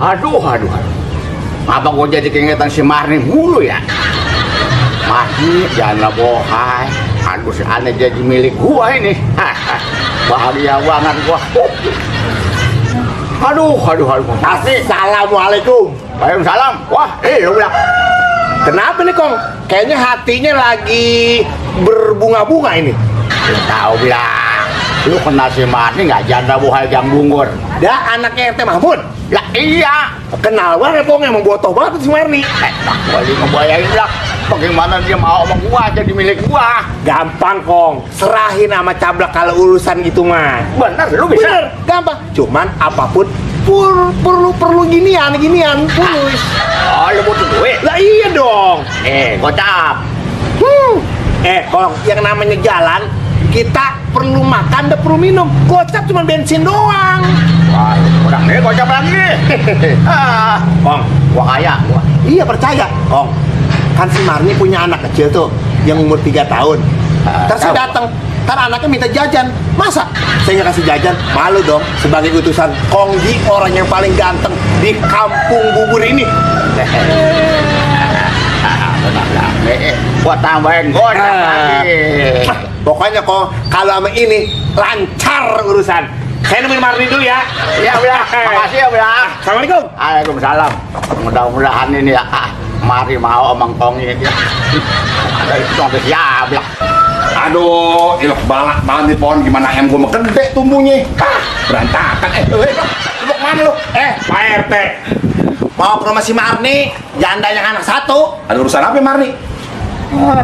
Aduh. Apa gua jadi keingetan si Marni mulu ya? Marni, jangan bohai. Aduh, si Ane jadi milik gua ini. Bahagia banget gua. Aduh. Assalamualaikum. Waalaikumsalam. Wah, lu bilang. Kenapa nih Kong? Kayaknya hatinya lagi berbunga-bunga ini. Lu tahu bilang. Lu kenal si Marni nggak janda bohai gang bunggur? Dah anaknya RT Mahmud. Ya iya. Kenal banget Kong, emang botoh banget si Marni. Gua lagi ngebayangin bilang. Bagaimana dia mau sama gua jadi milik gua? Gampang Kong, serahin sama Cablak kalau urusan gitu mah. Bener, lu bisa. Bener, gampang. Cuman apapun perlu ginian tulus. Oh, lu butuh duit? Lah iya dong. Gocap. Kong, yang namanya jalan kita perlu makan dan perlu minum. Gocap cuma bensin doang. Wah, kurang nih gocap lagi. Kong, Gua kaya, gua. iya percaya Kong. Kan si Marni punya anak kecil tuh yang umur 3 tahun. Terus saya datang, kan anaknya minta jajan. Masa saya nggak kasih jajan? Malu dong sebagai utusan Kongji, orang yang paling ganteng di kampung bubur ini. Gua tambahin gocap lagi. Pokoknya Kong, kalau sama ini lancar urusan. Saya nemuin Marni dulu ya. Iya, bilang. Makasih ya, bilang. Assalamualaikum. Waalaikumsalam. Mudah-mudahan ini ya. Mari mau omong Kong ini dia. Ada itu sampai siap lah. Aduh, ilok balak banget nih pohon, gimana em gua gede tumbuhnya. Berantakan. Lu mana lu? Pak RT. Mau ke rumah si Marni, janda yang anak satu. Ada urusan apa Marni?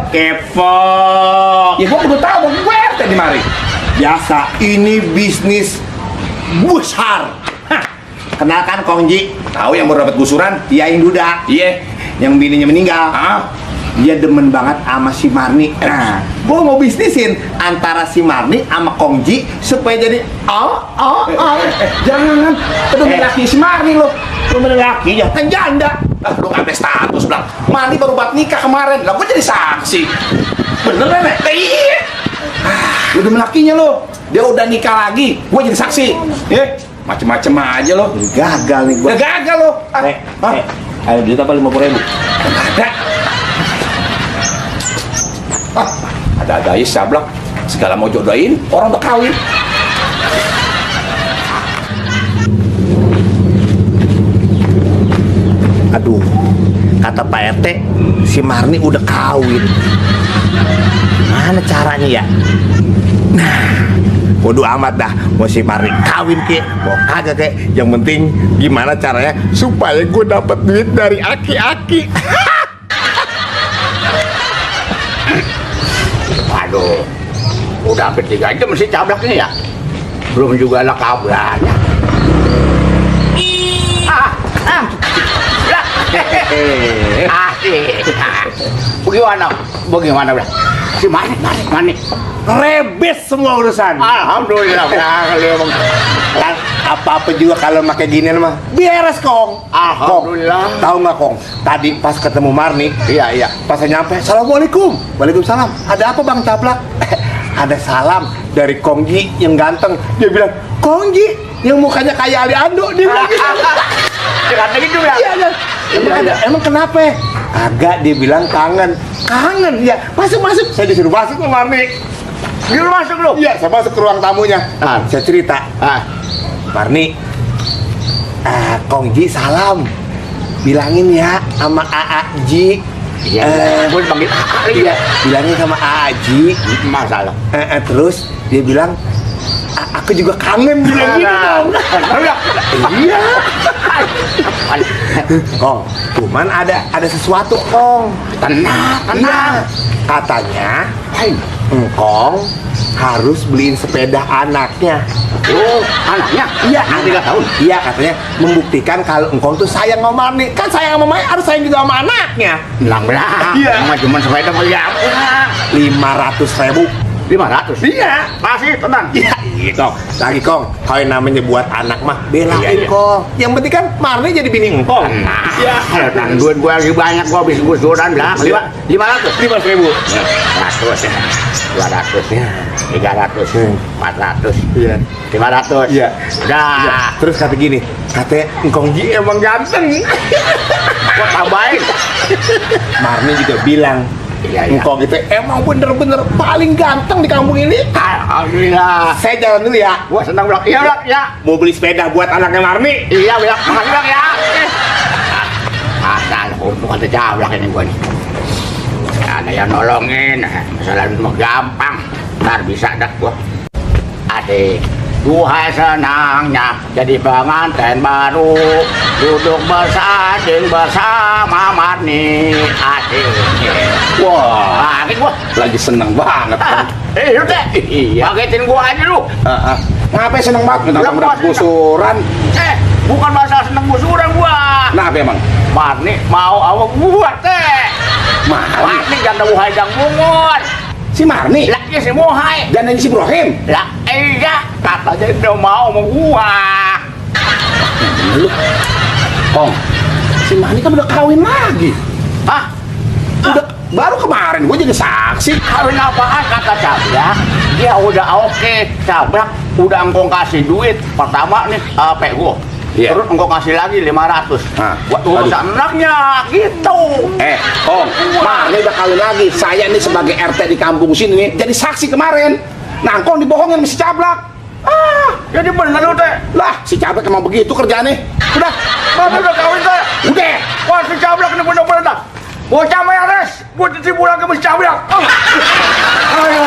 Kepo. Ya gua kudu tahu, gue RT di mari. Biasa, ini bisnis besar. Kenalkan Kongji. Tahu yang baru dapat gusuran? Yain Duda. Iya. Yang bininya meninggal. Dia demen banget sama si Marni. Nah, gua mau bisnisin antara si Marni sama Kongji supaya jadi Jangan. Itu laki si Marni lo. Lu laki ya kan janda. Lu ngambil status bilang Marni baru buat nikah kemarin. Lah gua jadi saksi. Bener Nenek? Iya. Lu demen lakinya lo. Dia udah nikah lagi. Gua jadi saksi. Macem-macem aja lo. Gagal nih gua. Gagal lo. Ada duit apa 50.000? Ada aja sablak. Segala mau jodohin, orang udah kawin. Aduh, kata Pak RT, si Marni udah kawin. Gimana caranya ya? Nah, bodo amat dah, mau si Marni kawin kek, mau kagak kek. Yang penting gimana caranya supaya gue dapet duit dari aki-aki. Waduh, udah hampir 3 jam sih cablaknya ya. Belum juga ada kabarnya. Bagaimana bilang? Si Mani. Rebes semua urusan. Alhamdulillah. Kan apa-apa juga kalau pakai ginian mah beres Kong. Alhamdulillah. Kong, tahu nggak Kong? Tadi pas ketemu Marni, Iya. pas saya nyampe, Assalamualaikum. Waalaikumsalam. Ada apa Bang Caplak? Ada salam dari Kongji yang ganteng. Dia bilang, Kongji yang mukanya kayak Ali Ando. Dia bilang gitu. Kata gitu ya? Iya. Emang kenapa? Agak, dia bilang kangen. Kangen ya. Masuk. Saya disuruh masuk ke Marni. Dia masuk lu? Iya, saya masuk ke ruang tamunya. Saya cerita. Marni, Kongji salam. Bilangin ya sama Aaji. Iya, gue panggil lagi ya. Bilangin sama Aaji. Masalah. Terus dia bilang, aku juga kangen bilang gitu dong. Iya. Kong, cuman ada sesuatu Kong. Tenang. Katanya, Kong harus beliin sepeda anaknya. Oh, anaknya? Iya, Yang 3 tahun? Iya, katanya membuktikan kalau Engkong tuh sayang sama Marni. Kan sayang sama Mai, harus sayang juga sama anaknya. Belang. Iya. Cuma sepeda beli apa? 500.000. 500? Iya. Masih, tenang. Iya, gitu. Lagi Kong, kalau yang namanya buat anak mah belain Iya. Kong. Yang penting kan Marni jadi bini Engkong. Iya. Duit gue lagi banyak, gue habis gusuran lah. 500? 500.000. 100 ya. 200, Ya. 300, 400, Iya. 500. Iya. Dah. Terus kata gini, kata Engkong Ji emang ganteng. Gua tambahin. Marni juga bilang, Iya, iya. Engkong itu emang bener-bener paling ganteng di kampung ini. Alhamdulillah. Saya jalan dulu ya. Gua senang bilang, iya bilang, ya. Mau beli sepeda buat anaknya Marni. Iya bilang, makasih bilang ya. Asal untuk kata jablak ini gua nih. Ada yang nolongin, masalah itu mah gampang. Ntar bisa dah gua. Adik, duhai senangnya jadi pengantin baru, duduk bersanding bersama Marni. Adik, wah, adik gua. Lagi seneng banget. Lu deh, paketin gua aja lu. Ngapain seneng banget Lah, mentang-mentang gua gusuran? Bukan masalah seneng musuran gua. Nah, apa emang? Marni mau sama gua teh. Marni? Marni janda muhai jang bungun. Si Marni? Lagi si muhai. Dan si Ibrahim? Lah iya, katanya dia mau sama gua. Lu, Kong, si Marni kan udah kawin lagi. Hah? Udah baru kemarin gue jadi saksi. Kawin apaan kata Cablak? Dia udah oke. Cablak udah engkau kasih duit. Pertama nih, pe gua. Iya. Terus engkau kasih lagi 500. Nah, Buat urus aduh. anaknya, gitu. Kong, Marni udah kawin lagi. Saya nih sebagai RT di kampung sini nih jadi saksi kemarin. Nah, Kong dibohongin sama si Cablak. Jadi bener lu teh. Lah, si Cablak emang begitu kerjaannya. Udah, Marni udah kawin teh. udah. Wah, si Cablak ini bener-bener dah. Bocah mayores, gua titip pulang ke Mas Cablak. Ayo.